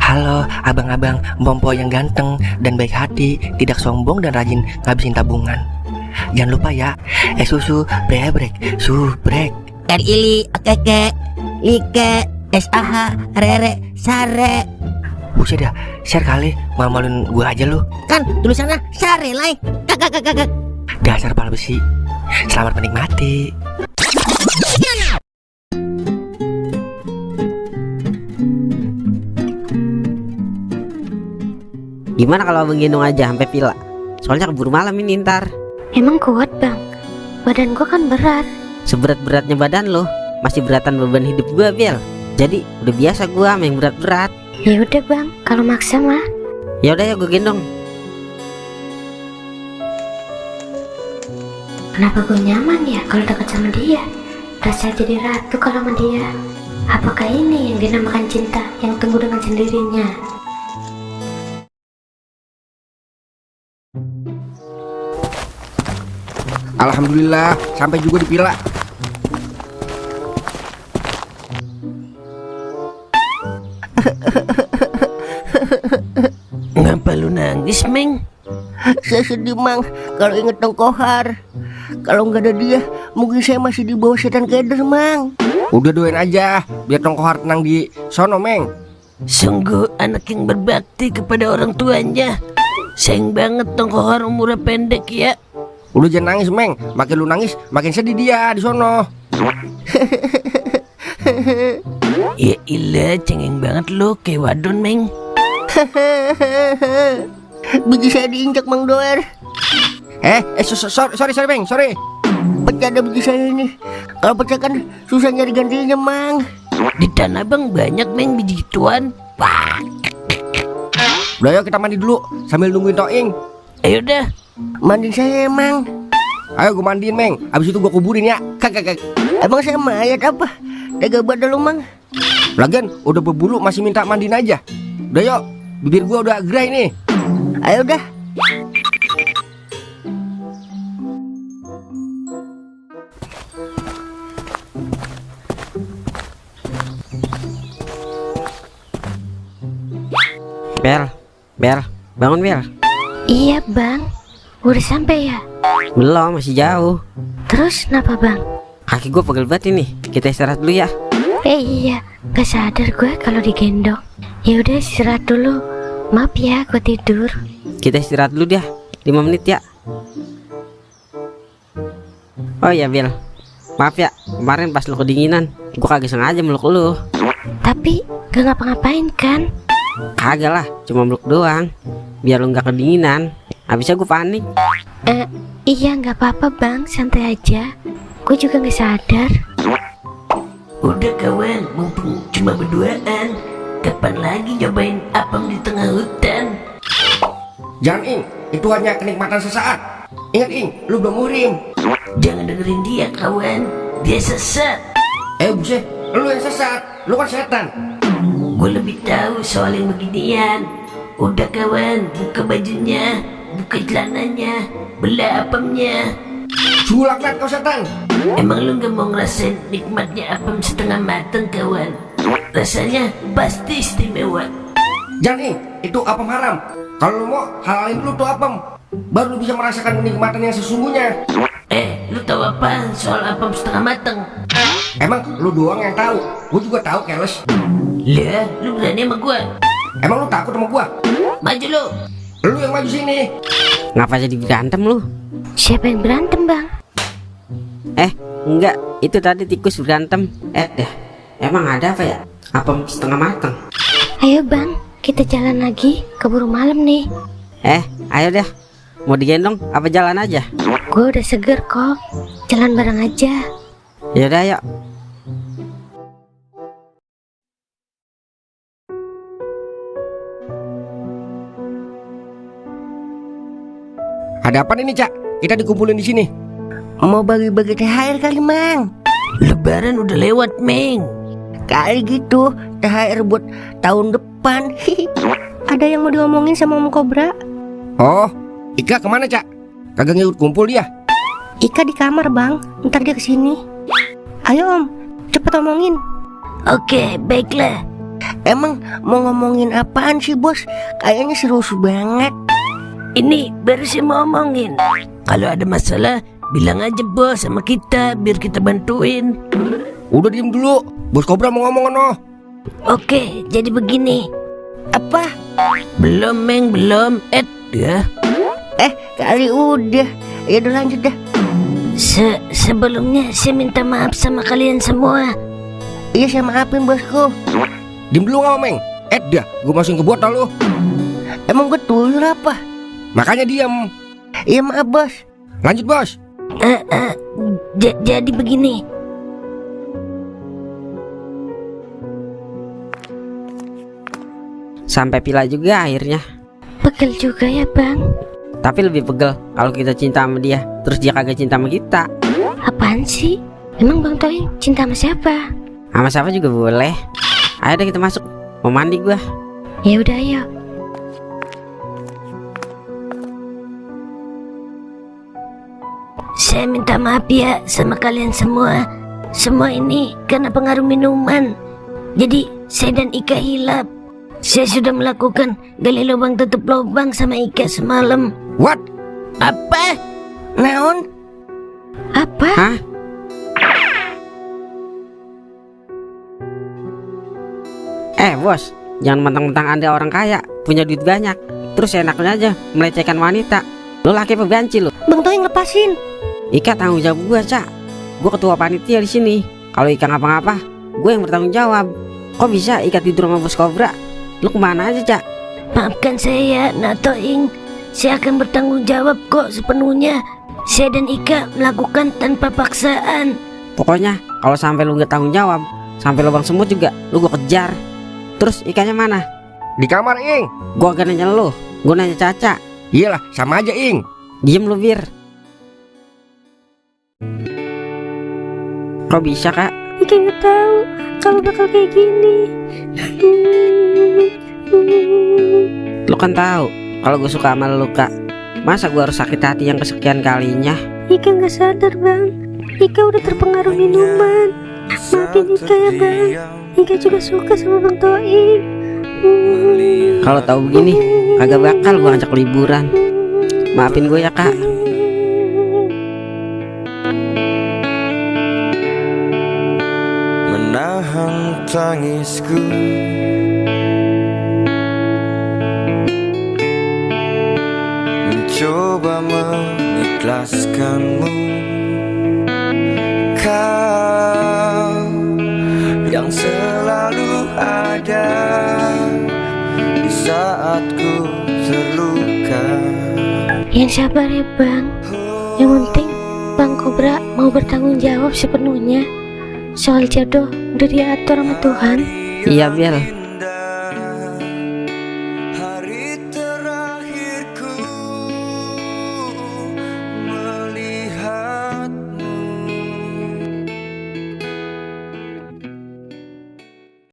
Halo abang-abang Bompo yang ganteng dan baik hati, tidak sombong dan rajin ngabisin tabungan. Jangan lupa ya, susu brebrek, subrek. Ili, okeke, like, SAH, rere, sare. Buset dah, share kali, malu-maluin gue aja lu. Kan tulisannya sare, like. Kakak. Dasar pala besi. Selamat menikmati. Gimana kalau abang gendong aja sampai villa? Soalnya keburu malam ini ntar. Emang kuat bang? Badan gua kan berat. Seberat-beratnya badan lo, masih beratan beban hidup gua, Bel. Jadi udah biasa gua sama yang berat-berat. Ya udah bang, kalau maksa mah. Ya udah ya gua gendong. Kenapa gue nyaman ya kalau dekat sama dia? Rasa jadi ratu kalau sama dia. Apakah ini yang dinamakan cinta yang tumbuh dengan sendirinya? Alhamdulillah, sampai juga di villa. Ngapa lu nangis, Meng? Saya sedih mang, kalau inget Tong Kohar. Kalau nggak ada dia, mungkin saya masih di bawah setan keder mang. Udah doain aja, biar Tong Kohar tenang di sono, Meng. Sungguh anak yang berbakti kepada orang tuanya. Sayang banget Tong Kohar umurnya pendek ya. Udah jangan nangis, Meng. Makin lu nangis, makin sedih dia di sono. Ya ilah, cengeng banget lo kayak wadon, Meng. Biji saya diinjak mang Doer. Sorry, Meng, sorry. Pecah ada biji saya ini. Kalau pecah kan susah nyari gantinya mang. Di Tanah Abang banyak, Meng, biji gituan. Wah. Udah yuk kita mandi dulu sambil nungguin Toing. Ayo dah. Mandiin saya emang. Ayo gue mandiin, Meng. Abis itu gue kuburin ya. Kagak. Emang saya mayat apa? Tega banget lu mang. Lagian udah berbulu masih minta mandiin aja. Udah yuk, bibir gue udah gerai nih. Ayo dah. Bel, bangun Bel. Iya bang, udah sampai ya? Belum, masih jauh. Terus kenapa bang? Kaki gue pegel banget ini. Kita istirahat dulu ya. Iya, gak sadar gue kalau digendong. Ya udah istirahat dulu. Maaf ya, gue tidur. Kita istirahat dulu dah 5 menit ya. Oh ya Bel, maaf ya, kemarin pas lu kedinginan gue kagak sengaja meluk lu. Tapi gak ngapa-ngapain kan? Kagak lah, cuma meluk doang biar lu gak kedinginan. Habisnya gue panik. Iya gak apa-apa bang, santai aja. Gue juga gak sadar. Udah kawan, mumpung cuma berduaan. Kapan lagi nyobain apem di tengah hutan? Jangan, Ing, itu hanya kenikmatan sesaat. Ingat, Ing, lu belum muhrim. Jangan dengerin dia kawan, dia sesat. Buset, lu yang sesat. Lu kan setan. Gue lebih tahu soal yang beginian. Udah kawan, buka bajunya, buka celananya, belah apemnya. Sulak kau setan. Emang lu gak mau ngerasain nikmatnya apem setengah mateng kawan? Rasanya pasti istimewa. Jangan, Ing, itu apem haram. Kalau lu mau halalin dulu tuh apem, baru lu bisa merasakan kenikmatan yang sesungguhnya. Lu tahu apa soal apem setengah mateng? Emang lu doang yang tahu. Gua juga tahu, keles. Lah, lu berani sama gua? Emang lu takut sama gua? Maju lu. Lu yang maju sini. Ngapa jadi berantem lu? Siapa yang berantem bang? Enggak, itu tadi tikus berantem. Emang ada apa ya? Apem setengah mateng. Ayo bang, kita jalan lagi, keburu malam nih. Ayo deh. Mau digendong apa jalan aja? Gue udah seger kok, jalan bareng aja. Yaudah yuk. Ada apa nih, Cak? Kita dikumpulin di sini. Mau bagi-bagi THR kali mang. Lebaran udah lewat, Meng. Kali gitu, THR buat tahun depan. Ada yang mau diomongin sama Om Kobra? Oh, Ika kemana, Cak? Kagak ngikut kumpul dia? Ika di kamar bang, ntar dia kesini. Ayo Om, cepet omongin. Oke, baiklah. Emang mau ngomongin apaan sih bos? Kayaknya seru banget. Ini baru saya mau omongin. Kalau ada masalah, bilang aja bos sama kita biar kita bantuin. Udah diem dulu, Bos Kobra mau ngomong no. Oke, jadi begini. Apa? Belum Meng, belum. Ya. Kali udah. Ya udah lanjut dah. Sebelumnya saya minta maaf sama kalian semua. Iya saya maafin bosku. Diem dulu nggak Meng? Dah, gue masukin ke botol lu. Emang gue tuyul apa? Makanya diem. Iya maaf bos. Lanjut bos. Jadi begini. Sampai pila juga akhirnya. Pegel juga ya bang. Tapi lebih pegel kalau kita cinta sama dia, terus dia kagak cinta sama kita. Apaan sih? Emang Bang Toing cinta sama siapa? Sama siapa juga boleh. Ayo deh kita masuk. Mau mandi gua. Ya udah ayo. Saya minta maaf ya sama kalian semua. Semua ini karena pengaruh minuman. Jadi saya dan Ika hilap. Saya sudah melakukan gali lubang tutup lubang sama Ika semalam. What? Apa? Naon? Apa? Hah? Bos, jangan mentang-mentang Anda orang kaya, punya duit banyak, terus enaknya aja melecehkan wanita. Lo laki apa banci lo? Bang Toing lepasin. Ika tanggung jawab gua, Cak. Gua ketua panitia di sini. Kalau Ika ngapa-ngapa, gue yang bertanggung jawab. Kok bisa Ika tidur sama Bos Kobra? Lu kemana aja, Cak? Maafkan saya, Natoing. Saya akan bertanggung jawab kok sepenuhnya. Saya dan Ika melakukan tanpa paksaan. Pokoknya kalau sampai lu gak tanggung jawab, sampai lubang semut juga lu gua kejar. Terus Ikanya mana? Di kamar Ing. Gua gak nanya lu, gua nanya Caca. Iyalah, sama aja Ing. Diem lu Bir. Kok bisa Kak? Ika nggak tahu kalau bakal kayak gini. Lu kan tahu kalau gue suka sama lu Kak. Masa gue harus sakit hati yang kesekian kalinya? Ika nggak sadar bang. Ika udah terpengaruh minuman. Maafin Ika ya bang. Ika juga suka sama Bang Toing. Kalau tahu begini, kagak bakal gue ajak liburan. Maafin gue ya Kak. Menahan tangisku, mencoba mengikhlaskanmu. Kau yang selalu ada di saat ku terluka. Yang sabar ya bang. Yang penting Bang Kobra mau bertanggung jawab sepenuhnya. Soal jodoh udah diatur sama Tuhan. Iya Bel,